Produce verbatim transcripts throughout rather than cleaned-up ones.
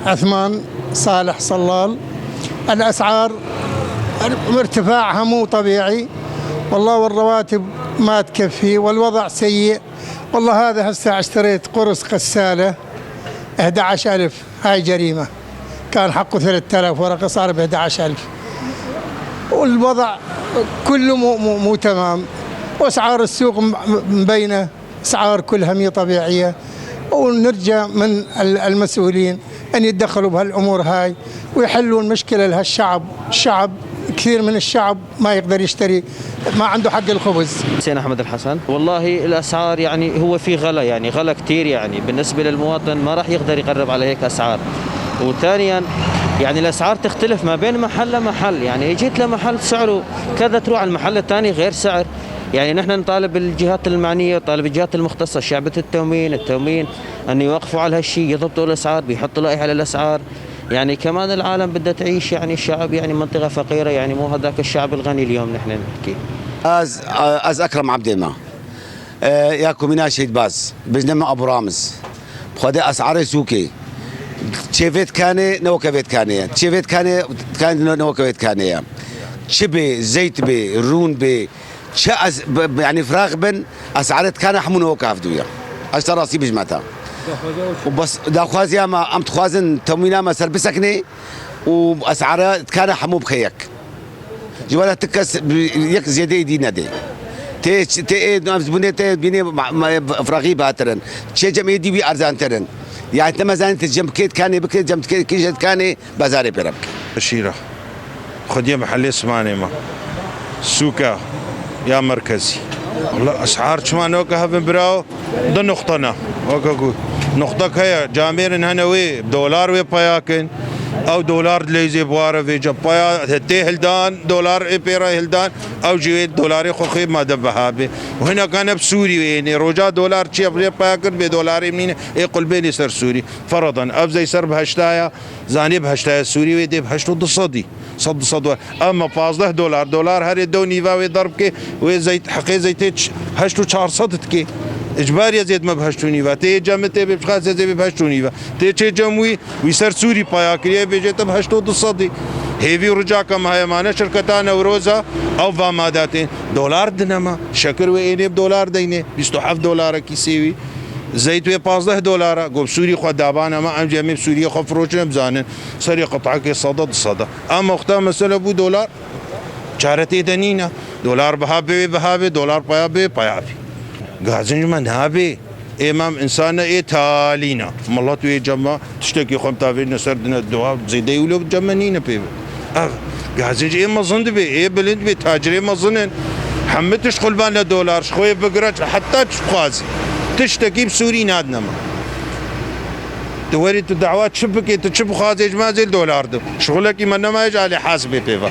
عثمان صالح صلال. الأسعار ارتفاعها مو طبيعي، والله والرواتب ما تكفي، والوضع سيء. والله هذا هسه اشتريت قرص غسالة أحد عشر ألف، هاي جريمة، كان حقه ثلاثة آلاف ورقة صار ب أحد عشر ألف. والوضع كله مو, مو, مو تمام، وأسعار السوق م- مبينة، أسعار كلها مي طبيعية. ونرجى من ال- المسؤولين أن يتدخلوا بهالأمور هاي ويحلوا المشكلة لهالشعب. الشعب، كثير من الشعب ما يقدر يشتري، ما عنده حق الخبز. حسين أحمد الحسن. والله الأسعار يعني هو في غلا، يعني غلا كتير، يعني بالنسبة للمواطن ما راح يقدر يقرب على هيك أسعار. وثانيا يعني الأسعار تختلف ما بين محل لمحل، يعني إجيت لمحل سعره كذا، تروح على المحل الثاني غير سعر. يعني نحن نطالب الجهات المعنية، نطالب الجهات المختصة، شعبة التموين، التموين أن يوقفوا على هالشي، يضبطوا الأسعار، بيحطوا لائحة للأسعار. يعني كمان العالم بدها تعيش، يعني الشعب يعني منطقة فقيرة، يعني مو هذاك الشعب الغني اليوم نحن نحكي. Ez, ez Ekrem Ebdê me. E, ya komîna Şehîd Baz. Bijne me Abu Ramiz. Xwedê esarê sûkê. Çê vê dikanê ne weke vê dikanê ye. Çê vê dikanê, dikanê ne, ne weke vê dikanê ye. Çi bê, zeyt bê, rûn bê, çi ez, b- b- yani firaq bin, esarê dikana hemû ne weke hevdû ye. Ez te rastî bijme te. Û bes daxwaziya me, em dixwazin temwîna me ser biseknê û esara dikana hemû bixe yek. Ji were ti kes bi yek zêdeyê dî nedê. Tê, tê ê navzbûnê tê bînê ma- ma- firaqî batirin. Çê cem ê dî wî erzantirin. Yani te mezanî ti cem kê dikanê bikê, cem kê kî jê dikanê bazarê pê re bikê. Şîra. Xwediyê mehellê Simanê me. Sûka ya merkezî. Wala esar çima noke hevin birawo? Di nuqta ne. Weke ku nuqtek heye, camêrin hene wê dolar wê peya kin. Ew dolar dileyzê bi ware vêce peya tê hildan, dolar ê pê re hildan. Ew jî wê dolarê xwe xê made biha bê. Û hineka ne bi Sûrî wê ênê. Roja dolar çiye rê peya kir bê dolarê min ê qulbênê ser Sûrî. Feradan ev zey ser bi heşta ya, zanê bi heşta ya Sûrî wê dê bi heşt û du sedî. Sed, du sed dolar. Ama pazdeh dolar, dolar herê dew nîva wê dar bike, wê zeyt, heqê zeytê ç- heşt û çar sed dike. Icbariye zêd me bi heşt û nîva. Tê cem tê bê bixaze zê bê bi heşt û nîva. Tê çê cem wî, wî ser Sûrî paya kiriye, bêjê te bi heşt û du sedî. Hêvî ricaka me heye mane şirketa Newroza, ew va ma datên. Dolar dinema. Şekir wê ênê bi dolar deyne. Bîst û heft dolara kîsê wî. Zeyt wê pazdeh dolara. Go bi Sûrî xwe dabana me, em cemê bi Sûriyê xwe firoşin, em zanin. Serê qit'ekê sada, du sada. Ama wexta mesele bû dolar, çare tê de nîne. Dolar biha bê, biha bê, dolar paya bê, paya bê. Gazinc me nabê. Ê me em însan ne, ê talî ne. Milet wê cem me tiştekî xwe em tavêjine ser dine dolar zêdeyî wilo cem me nîne pê be. Ev gazinc ê mezin dibê, ê bilind dibê, tacirê mezin in. Hemî tişt qulban le dolar, ji xwe yê bigire heta çi dixwazî. Tiştekî bi Sûrî nadine me. Tu werî tu dawa çi bikê, tu çi bixwazê ji me zêl dolar dim. Şixulekî me nemaye ji alê hasibê pê ve.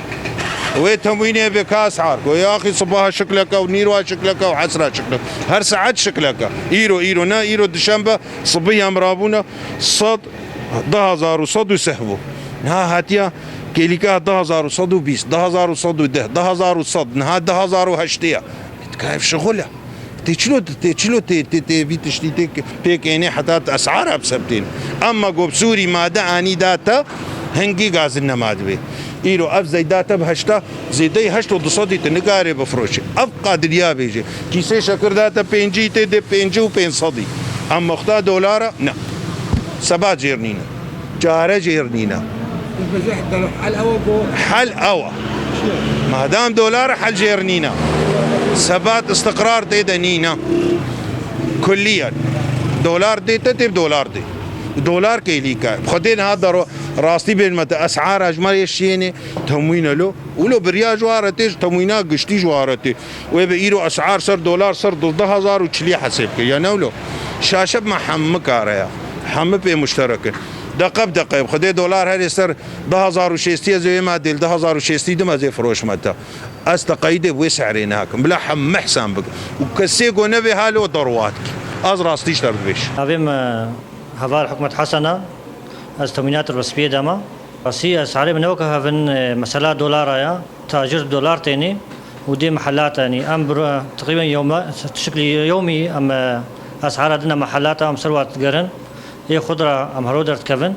Wê temwînê bê ka esar. Go ya axî sibaha şikleke û nîrwa şikleke û hesra şikleke. Her saet şikleke. Îro, îro ne, îro dişembe sibî em rabûne sed, du hezar û sed û seh bû. Niha hatiye kêlîka du hezar û sed û bîst, du hezar û sed û deh, du hezar û sed, niha du hezar û heştê ye. Dika ev şixul e. Tê çilo, tê çilo, tê, tê, tê vî tiştî tê pêk ênê heta esara bi sebtên. Emma go bi Sûrî made anî da te, hingî gazin nema dibê. Îro ev zeyda te bi heşta, zêdeyî heşt û du sedî tu nikarê bifiroşî. Ev qadiriya bêje. Kîsê şekir da te pêncî tê dê pêncî û pênc sedî. Emma wexta dolara, ne. Sebat jêr nîne. Çare jêr nîne. Hel ew e. Madam dolar hel jêr nîne. Sebat, istiqrar tê de nîne. Kulliyen. Dolar dê te tê dolar dê. Dolar kêlîka. Xwedê niha daro rastî bên me te esara ji me yê şiyênê temwîne lo. Wilo birya ji ware tê, ji temwîna giştî ji ware tê. Wê bi îro esar ser dolar ser du hezar û çilî hesêb kir. Ya ne wilo? Şaşe bi me hemî kare ya. Hemî pê muşterek in. Deqe bi deqe. Xwedê dolar herê ser du hezar û şêstî ez ê wê me dêl du hezar û şêstî dim ez ê firoşme te. Ez te qeydê bi wê sehrê nakim. Bila hemî hesab bikin. Û kesê go nebe halo derwat ki. Ez rastî ji te dibêj. Navê me Heval Hikmet Hesen e. Ez temwînat Rosbiyê de me. Rastî esarê min ne weke hevin, e, mesela dolara ya. Tacir bi dolar tênî û dê mehelata nî. Em bi ro-, teqrîben yewme, tişkilî yewmî em, e, esara dine mehelata em ser wa digerin. Ê xwe de re em hero derdikevin.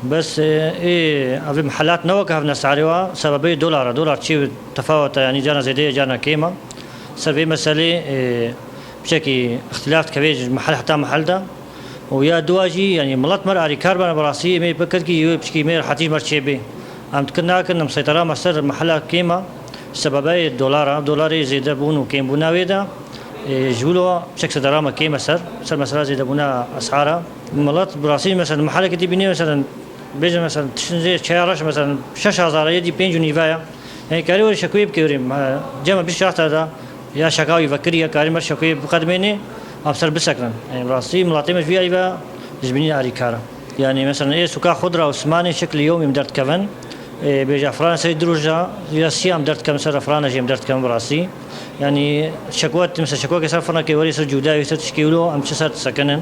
Bes, e, ê, ev ê mehelat ne weke hev ne sarê wa, sebebê dolar e. Dolar çi tefawet e, yanî carna zêde ye, carna kêm e. Ser vê meselê, e, piçekî îxtilaf dikeve ji mehel heta mehel de. Û ya dua jî, yanî milet me re arîkar bene, bi rastî em ê bikir kî wê piçekî me rehetî ji me re çêbê. Em dikir nakin, em seytera me ser mehela kêm e. Sebebê dolar e. Dolarê zêdebûn û kêmbûna wê de, e, ji wilo piçek seytera me kêm e ser, ser mesela zêdebûna esara. Milet bi rastî mesela mehelekê dibîne, mesela bêje mesela tiştin zê çaya reş mesela şeş hezar e, yedî pênc û nîve ye. Yanî karî werî şekoyê bike werî, e, cem bîst şahta da ya şeka wî vekirî ya karî mer şekoyê biqedmênê, em ser bisekinin. Yanî bi rastî miletê me ji vî ayî ve ji binî arîkar e. Yanî mesela ê sûka Xudra û Simanê şeklî yewmî em derdikevin. Ê, bêje Fransa serî du roja ya sî em derdikevin, ser Fransa jî em derdikevin bi rastî. Yanî şekoyê, mesela şekoyê ser firnekê werî ser cûdayê ser tişkî wilo em çi ser disekinin.